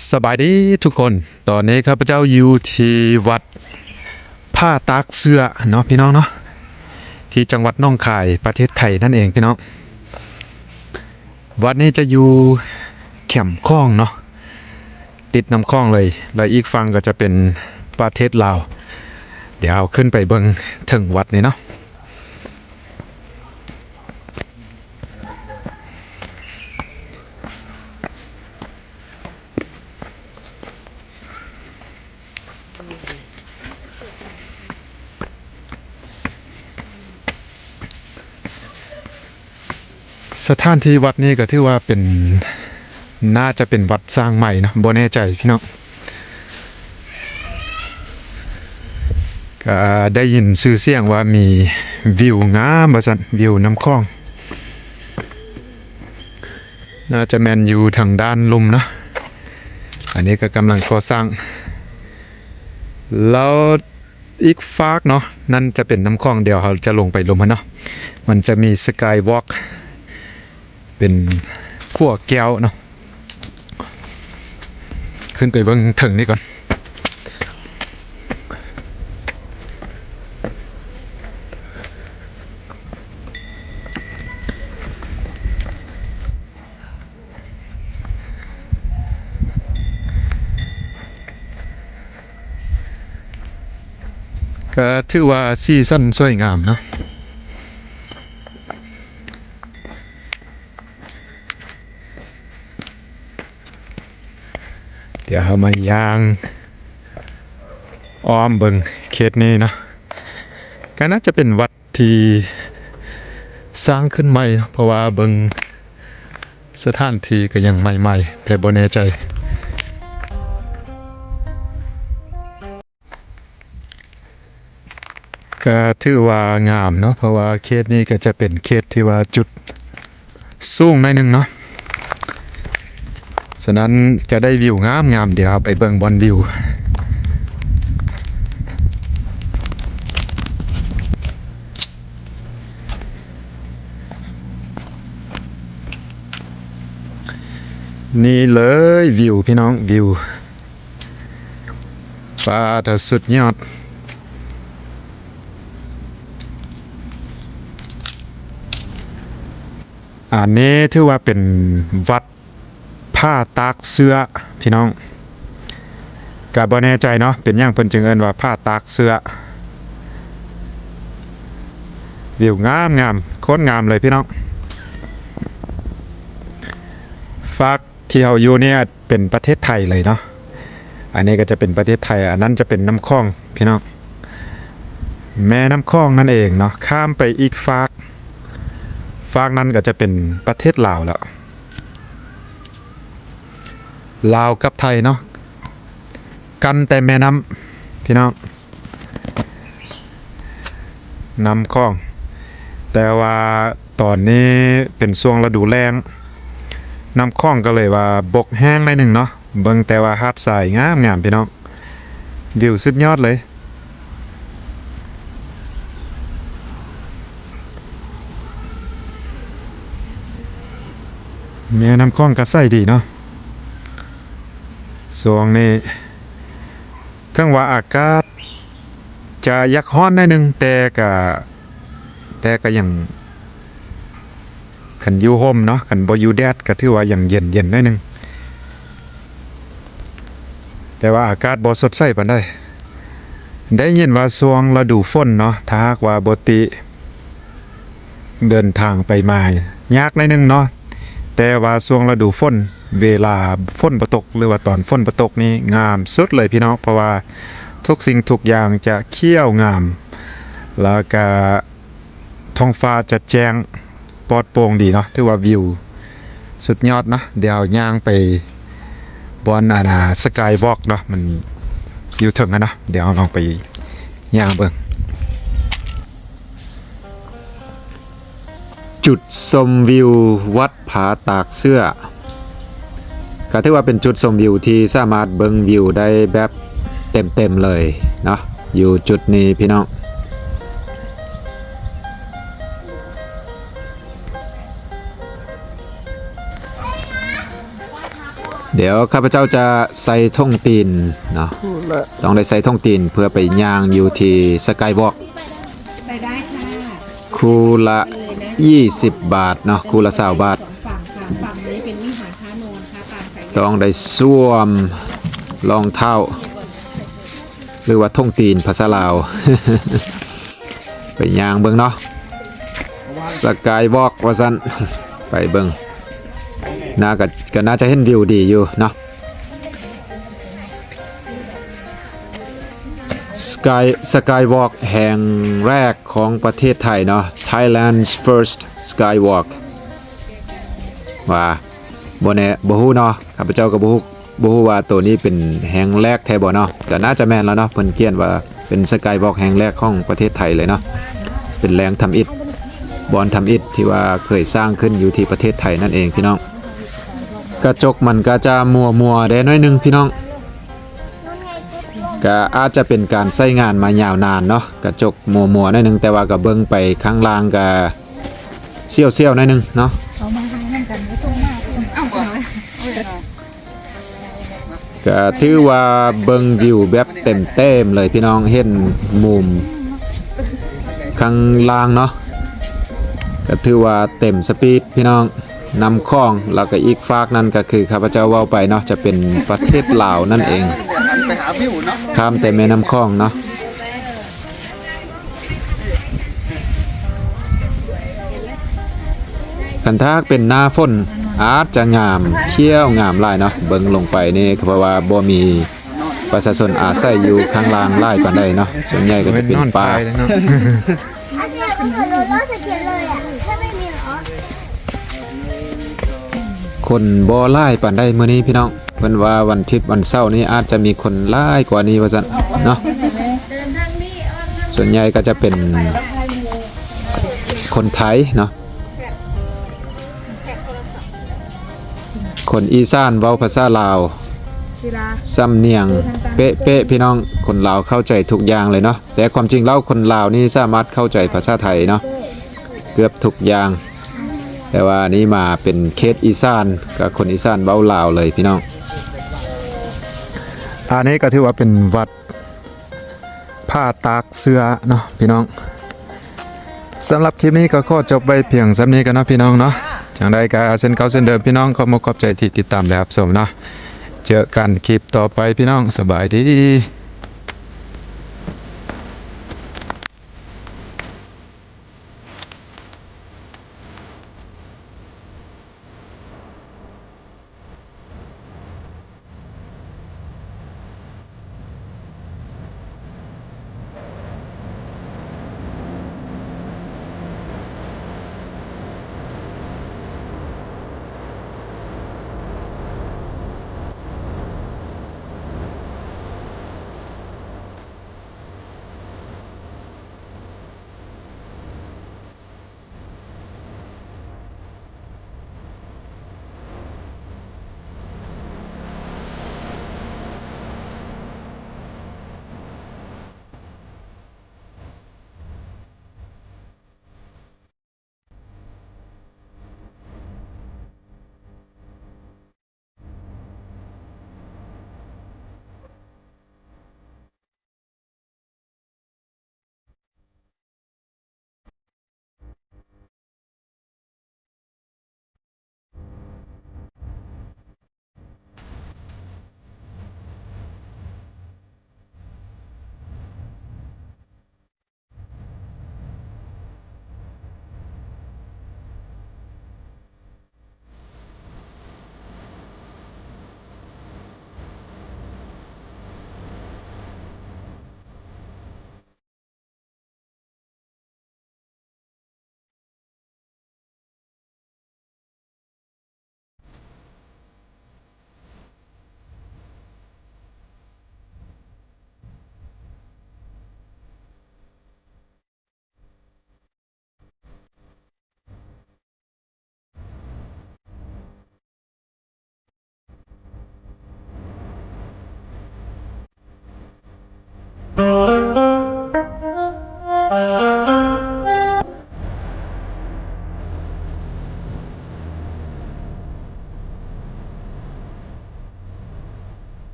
ສະບາຍດີທຸກຄົນ, ຕອນນີ້ຂ້າພະເຈົ້າຢູ່ທີ່ວັດຜາຕາກເສື້ອເນາະ ພີ່ນ້ອງເນາະ, ທີ່ຈັງຫວັດໜອງຄາຍ ປະເທດໄທນັ້ນເອງພີ່ນ້ອງ. ວັດນີ້ຈະຢູ່ແຄມຂອງເນາະ, ຕິດນ້ຳຂອງເລີຍ ແລະ ອີກຝັ່ງກໍຈະເປັນປະເທດລາວ. ດຽວເຮົາຂຶ້ນໄປເບິ່ງເທິງວັດນີ້ເນາະ. ສະຖານທີ່ວັດນີ້ກໍຖືວ່າເປັນ ໜ້າຈະເປັນວັດສ້າງໃໝ່ເນາະ, ບໍ່ແນ່ໃຈພີ່ນ້ອງ. ກໍໄດ້ຍິນຊື່ສຽງວ່າມີວິວງາມວ່າຊັ້ນ, ວິວນ້ຳຂອງ. ໜ້າຈະແມ່ນຢູ່ທາງດ້ານລຸ່ມເນາະ. ອັນນີ້ກໍກຳລັງກໍ່ສ້າງ ແລ້ວອີກຟາກເນາະ, ນັ້ນຈະເປັນນ້ຳຂອງ. ດຽວເຮົາຈະລົງໄປລຸ່ມຫັ້ນເນາະ, ມັນຈະມີສະກາຍວອກ ເປັນຂົວແກ້ວເນາະ. ຂຶ້ນໄປເບິ່ງເທິງນີ້ກ່ອນ. ກໍຖືວ່າສີສັນສວຍງາມເນາະ. ດຽວເຮົາມາຍ່າງອ້ອມເບິ່ງເຂດນີ້ເນາະ, ກໍໜ້າຈະເປັນວັດທີ່ສ້າງຂຶ້ນໃໝ່ເນາະ, ເພາະວ່າເບິ່ງສະຖານທີ່ກໍຍັງໃໝ່ໆ ແຕ່ບໍ່ແນ່ໃຈ. ກໍຖືວ່າງາມເນາະ, ເພາະວ່າເຂດນີ້ກໍຈະເປັນເຂດທີ່ວ່າຈຸດສູງໜ້ອຍໜຶ່ງເນາະ, ສະນັ້ນຈະໄດ້ວິວງາມໆ. ດຽວເຮົາໄປເບິ່ງບ່ອນວິວ. ນີ້ເລີຍວິວພີ່ນ້ອງ, ວິວ ປາດ ສຸດຍອດ. ອັນນີ້ຖືວ່າເປັນວັດຜາຕາກເສື້ອພີ່ນ້ອງ, ກະບໍ່ແນ່ໃຈເນາະ ເປັນຫຍັງເພິ່ນຈຶ່ງເອີ້ນວ່າຜາຕາກເສື້ອ. ວິວງາມໆ ໂຄດງາມເລີຍພີ່ນ້ອງ. ຟາກທີ່ເຮົາຢູ່ນີ້ ເປັນປະເທດໄທເລີຍເນາະ, ອັນນີ້ກໍຈະເປັນປະເທດໄທ, ອັນນັ້ນຈະເປັນນ້ຳຂອງພີ່ນ້ອງ, ແມ່ນ້ຳຂອງນັ້ນເອງເນາະ. ຂ້າມໄປອີກຟາກ, ຟາກນັ້ນກໍຈະເປັນປະເທດລາວແລ້ວ, ລາວກັບໄທເນາະ, ກັ້ນແຕ່ແມ່ນ້ຳພີ່ນ້ອງ. ນ້ຳຂອງ, ແຕ່ວ່າຕອນນີ້ເປັນຊ່ວງລະດູແລ້ງ, ນ້ຳຂອງກໍເລີຍວ່າບົກແຫ້ງໜ້ອຍໜຶ່ງເນາະ. ເບິ່ງແຕ່ວ່າຫາດຊາຍງາມໆ ພີ່ນ້ອງ, ວິວສຸດຍອດເລີຍ. ແມ່ນ້ຳຂອງກໍໃສດີເນາະ ຊ່ວງນີ້. ເຖິງວ່າອາກາດຈະຢາກຮ້ອນໜ້ອຍໜຶ່ງ, ແຕ່ກະ, ແຕ່ກະຍັງ, ຄັນຢູ່ຮົ່ມເນາະ, ຄັນບໍ່ຢູ່ແດດກະຖືວ່າຍັງເຢັນໆ ໜ້ອຍໜຶ່ງ, ແຕ່ວ່າອາກາດບໍ່ສົດໃສປານໃດ. ໄດ້ຍິນວ່າຊ່ວງລະດູຝົນເນາະ, ຖ້າຫາກວ່າບໍ່ຕິ ເດີນທາງໄປມາຍາກໜ້ອຍໜຶ່ງເນາະ, ແຕ່ວ່າຊ່ວງລະດູຝົນ ເວລາຝົນບໍ່ຕົກ ຫຼືວ່າຕອນຝົນບໍ່ຕົກນີ້ງາມສຸດເລີຍພີ່ນ້ອງ, ເພາະວ່າທຸກສິ່ງທຸກຢ່າງຈະຂຽວງາມ ແລ້ວກະທ້ອງຟ້າຈະແຈ້ງປອດໂປ່ງດີເນາະ, ຖືວ່າວິວສຸດຍອດເນາະ. ດຽວຍ່າງໄປບ່ອນ ອັນນ່າ ສະກາຍວອກເນາະ, ມັນຢູ່ເທິງຫັ້ນເນາະ, ດຽວເຮົາລອງໄປ ຍ່າງເບິ່ງ. ຈຸດຊົມວິວວັດຜາຕາກເສື້ອ ກໍຖືວ່າເປັນຈຸດຊົມວິວທີ່ສາມາດເບິ່ງວິວໄດ້ແບບເຕັມໆ ເລີຍເນາະ ຢູ່ຈຸດນີ້ພີ່ນ້ອງ. ດຽວຂ້າພະເຈົ້າຈະໃສ່ຖົງຕີນເນາະ ຕ້ອງໄດ້ໃສ່ຖົງຕີນເພື່ອໄປຍ່າງຢູ່ທີ່ Skywalk ຄູ່ລະຊາວບາດເນາະ ຄູ່ລະຊາວບາດ ຕ້ອງໄດ້ສວມລອງເທົ້າ ຫຼືວ່າຖົງຕີນພາສາລາວ ໄປຍ່າງເບິ່ງເນາະ Skywalk ວ່າຊັ້ນ ໄປເບິ່ງ ໜ້າກະ ກະໜ້າຈະເຫັນວິວດີຢູ່ເນາະ Sky Skywalk ແຫ່ງແລກຂອງປະເທດໄທເນາະ Thailand's first Skywalk ວ່າ ບໍ່ແນ່ ບໍ່ຮູ້ເນາະ ຂ້າພະເຈົ້າກໍບໍ່ຮູ້ ບໍ່ຮູ້ວ່າໂຕນີ້ເປັນແຫ່ງແລກແທ້ບໍ່ເນາະ ກໍໜ້າຈະແມ່ນແລ້ວເນາະ ເພິ່ນຂຽນວ່າເປັນ Skywalk ແຫ່ງແລກຂອງປະເທດໄທເລີຍເນາະ ເປັນແຫຼ່ງທຳອິດ ບ່ອນທຳອິດທີ່ວ່າເຄີຍສ້າງຂຶ້ນຢູ່ທີ່ປະເທດໄທນັ້ນເອງພີ່ນ້ອງ ກະຈົກມັນກະຈະມົວໆແດ່ໜ້ອຍໜຶ່ງພີ່ນ້ອງ ກະອາດຈະເປັນການໃຊ້ງານມາຍາວນານເນາະ ກະຈົກມົວໆໜ້ອຍໜຶ່ງ ແຕ່ວ່າກະເບິ່ງໄປຂ້າງລ່າງກະສ່ຽວໆໜ້ອຍໜຶ່ງເນາະ ເອົາມາໃຫ້ນຳກັນ ເອົາ ກະຖືວ່າເບິ່ງວິວແບບເຕັມໆເລີຍພີ່ນ້ອງ ເຫັນມຸມຂ້າງລ່າງເນາະ ກະຖືວ່າເຕັມສະປີດພີ່ນ້ອງ ນ້ຳຂອງ ແລ້ວກະອີກຟາກນັ້ນກະຄືຂ້າພະເຈົ້າເວົ້າໄປເນາະ ຈະເປັນປະເທດລາວນັ້ນເອງ ຂ້າມແຕ່ແມ່ນ້ຳຂອງເນາະ. ຄັນຖ້າຫາກເປັນໜ້າຝົນອາດຈະງາມ ຂຽວງາມຫຼາຍເນາະ ເບິ່ງລົງໄປນີ້ ເພາະວ່າບໍ່ມີປະຊາຊົນອາໄສຢູ່ຂ້າງລ່າງຫຼາຍປານໃດເນາະ ສ່ວນໃຫຍ່ກໍຈະເປັນປ່າ ຄົນບໍ່ຫຼາຍປານໃດມື້ນີ້ພີ່ນ້ອງ ເພິ່ນວ່າວັນທິດວັນເສົານີ້ອາດຈະມີຄົນຫຼາຍກວ່ານີ້ວ່າຊັ້ນເນາະ ສ່ວນໃຫຍ່ກໍຈະເປັນຄົນໄທເນາະ ຄົນອີສານເວົ້າພາສາລາວ ສຳນຽງເປະໆ ພີ່ນ້ອງ ຄົນລາວເຂົ້າໃຈທຸກຢ່າງເລີຍເນາະ ແຕ່ຄວາມຈິງແລ້ວຄົນລາວນີ້ສາມາດເຂົ້າໃຈພາສາໄທເນາະ ເກືອບທຸກຢ່າງ ແຕ່ວ່າອັນນີ້ມາເປັນເຂດອີສານ ກໍຄົນອີສານເວົ້າລາວເລີຍພີ່ນ້ອງ ອັນນີ້ກໍຖືວ່າເປັນວັດຜາຕາກເສືອເນາະພີ່ນ້ອງ ສຳລັບຄລິບນີ້ກໍຂໍຈົບໄວ້ພຽງສ່ຳນີ້ກ່ອນເນາະພີ່ນ້ອງເນາະ ຈັ່ງໃດກໍເຊັ່ນເກົ່າເຊັ່ນເດີມພີ່ນ້ອງ ຂອບມຸກຂອບໃຈທີ່ຕິດຕາມ ແລະ ຮັບຊົມເນາະ ເຈີກັນຄລິບຕໍ່ໄປພີ່ນ້ອງ ສະບາຍດີ.